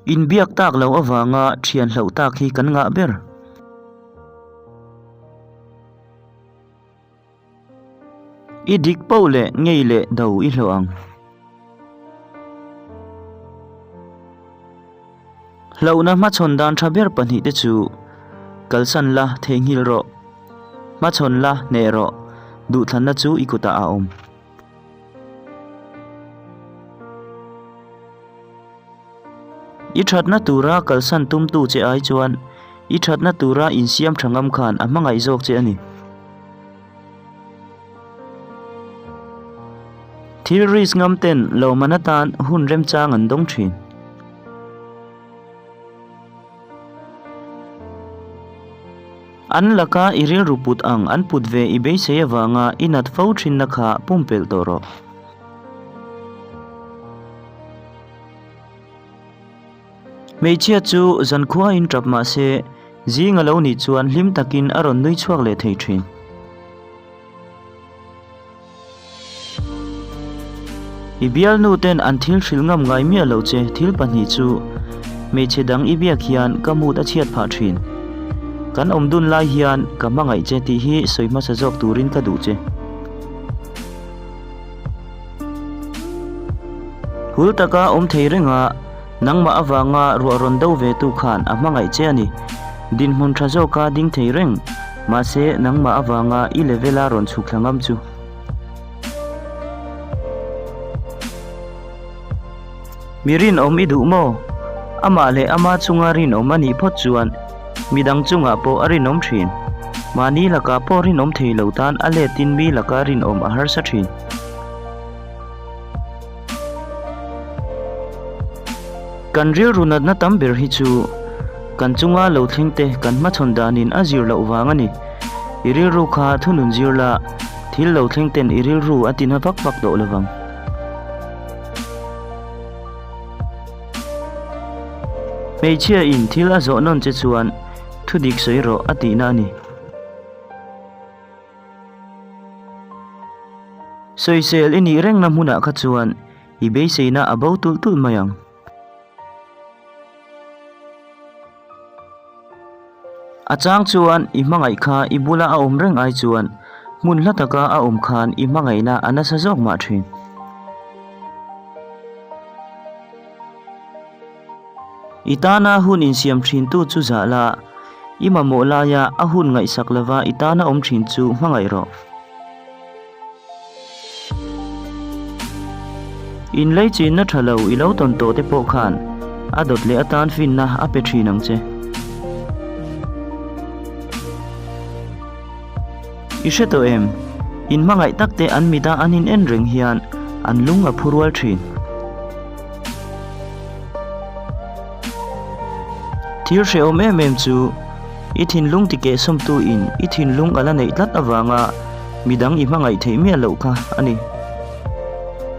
Inbiak tak loh avanga thian hloh tak hi kan ngah ber. I dik poh leh ngei leh do i hlawh ang. Hlauhna hmachhawn dan tha ber pahnihte chu, Kalsan la, theihnghilh rawh. Hmachhawn la, hneh rawh. Duhthlanna chu i kutah a awm. I thatna tura kalsan tumtu che ai chuan i thatna tura insiam tha ngam khan a hmangaih zawk che a ni. Thil risk ngam ten lawmman atan hun remchang an dawng thin. An laka i rilru put ang an put ve i beisei avanga i nat fo thinna kha pumpelh tawh rawh. Hmeichhia chu zankhuain tap mah se, zing a lo nih chuan hlim takin a rawn nui chhuak leh thei thin. I bialnu ten an thil hrilh ngam ngai miah lo che thil pahnih chu hmeichhe dang i biak hian ka mood a chhiat phah thin. Kan awm dun lai hian ka hmangaih che tih hi sawi hmasa zawk turin ka duh che. Hul taka awm thei renga nangmah avanga ruah rawn do ve tu khan a hmangaih che a ni. Dinhmun tha zawka ding thei reng, mahse nangmah avanga i level a rawn chhuk thla ngam chu. Mi rinawm i duh maw? Amah leh ama chunga rinawm a nih phawt chuan midang chungah pawh a rinawm thin. Mahni lakah pawh rinawm thei lo tan a letin mi laka rinawm a harsa thin. Kan rilru natna tam ber hi chu kan chunga lo thleng te kan hmachhawn danin a zir loh vang a ni. I rilru kha thunun zir la, thil lo thleng ten i rilru a tina vak vak tawh lovang. Hmeichhia in thil a zawh nawn che chuan thu dik sawi rawh a tihna a ni. Sawisel i nih rengna hmunah kha chuan i beiseina a bo tulh tulh mai ang. A chang chuan i hmangaih kha i bula a awm reng ai chuan hmun hla taka a awm khan i hmangaihna a nasa zawk mah thin. I tana hun insiam thintu chu zah la, i mamawh laia a hun ngaihsak lova i tana awm thin chu hmangaih rawh. Inlei chinna tha lo i lo tawn tawh te pawh khan a dawt leh atan finna a pe thin ang che. I hre tawh em? In hmangaih tak te an mita an in en reng hian an lung a phu rual thin. Thil hrehawm em em chu i thinlung tikehsawmtu in i thinlung a la neih tlat avanga midang i hmangaih theih miah loh kha a ni.